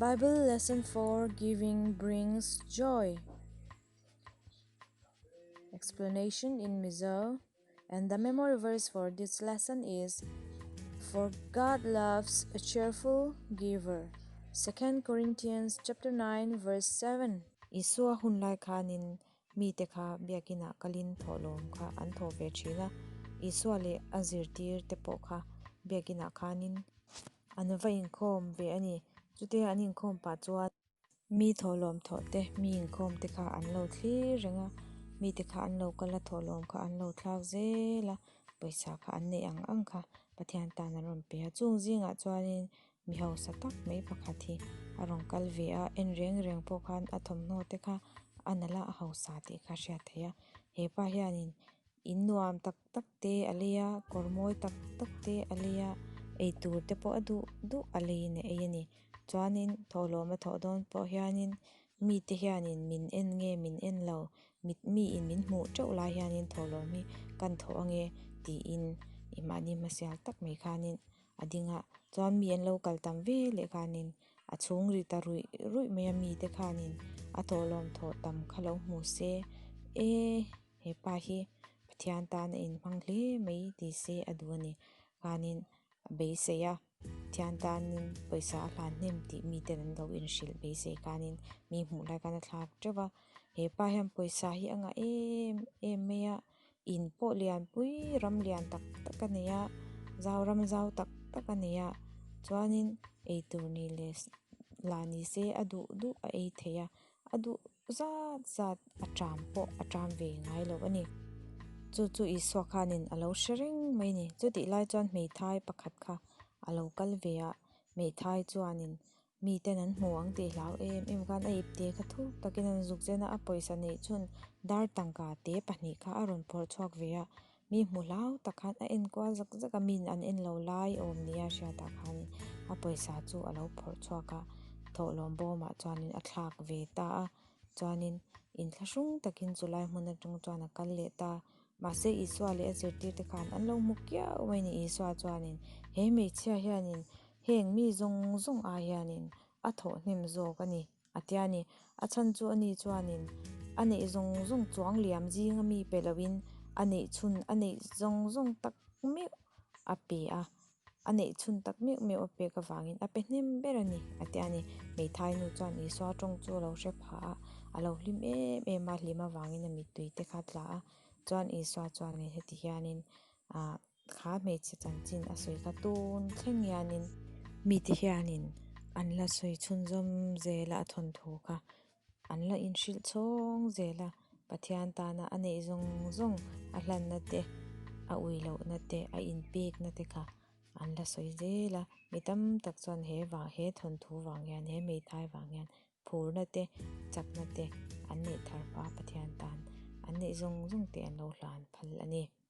Bible lesson 4 Giving brings joy. Explanation in Mizo. And the memory verse for this lesson is For God loves a cheerful giver. 2 Corinthians chapter 9 verse 7. Isua hun lai khanin mite kha biakina kalin tholom kha an tho ve thina. Isua leh a zirtir te pawh kha biakina khanin an va inkhawm ve ani. Chute an inkhawm pah chuan mi tholom tho te mi inkhawm te kha an lo thlir renga mi te kha an lo kal a tholom kha an lo thlak zel a pawisa kha an nei ang ang kha Pathian tan an rawn pe a chung zingah chuanin mi hausa tak mai pakhat hi a rawn kal ve a en reng reng pawh khan a thawmhnaw te kha a nalh a a hausa tih kha a hriat theih a hepa hianin in nuam tak tak te a lei a kawr mawi tak tak te a lei a eitur te pawh a duh duh a leiin a ei ani chuanin thawhlawm a thawh dawn pawh hianin mite hianin min en nge min en lo mit mi in min hmuh teuh lai hianin thawhlawm hi kan thawh ange tiin ih mahni hmasial tak mai khanin a ding a chuan mi an lo kal tam veleh khanin a chhung ri ta ruih ruih mai a mite khanin a thawhlawm thawh tam kha lo hmu se eee hepa hi Pathian tan a inhmang hle mai ti se a duh ani khanin a beisei a Pathian tanin pawisa a hlan hnem tih miten an lo inhrilh beisei khanin mi hmuh lai khan a thlak teuh a hepa hian pawisa hi a ngah em em mai a in pawh lianpui ram lian tak tak a nei a zau ram zau tak tak a nei a chuanin eitur ni leh lah ni se a duh duh a ei thei a a duh zat zat a ṭam pawh a ṭam ve ngai lo ani chu chu Isua khanin a lo hre reng mai ani chutih lai chuan hmeithai pakhat kha a lo kal ve a hmeithai chuanin miten an hmu ang tih hlau em em khan a ipte kha thuk takin an zuk zen a a pawisa neih chhun dar tangka te pahnih kha a rawn phawrh chhuak ve a mi hmu hlau tak khan a en kual zak zak a min an en lo lai awm nia hriatah khanin a pawisa chu a lo phawrh chhuak a thawhlawm bawmah chuanin a thlak ve ta a chuanin inthlahrung takin chulai hmun atang chuan a kal leh ta mahse Isua leh a zirtir te khan an lo hmu kiau mai ani Isua chuanin he hmeichhia hianin heng mi zawng zawng ah hianin a thawh hnem zawk ani a tia ani a chhan chu ani chuanin a neih zawng zawng chuang liam zinga mi pe loin a neih chhun a neih zawng zawng tak meuh a pe a a neih chhun tak meuh meuh a pek avangin a pe hnem ber ani a tia ani hmeithai nu chuan Isua tawng chu a lo hre phah a a lo hlim em em a hlim avangin a mittui te kha a tla a chuan Isua chuan heti hianin ah kha hmeichhe chanchin a sawi kha tun thleng hianin mite hianin an la sawi chhunzawm zel a a thawnthu kha an la inhrilh chhawng zel a Pathian tana a neih zawng zawng a hlanna te a ui lohna te a inpekna te kha an la sawi zel a mi tam tak chuan he vang he thawnthu vang hian he hmeithai vang hian phurna te chakna te an neih thar hma Pathian tan an neih zawng zawng te an lo hlan phal ani.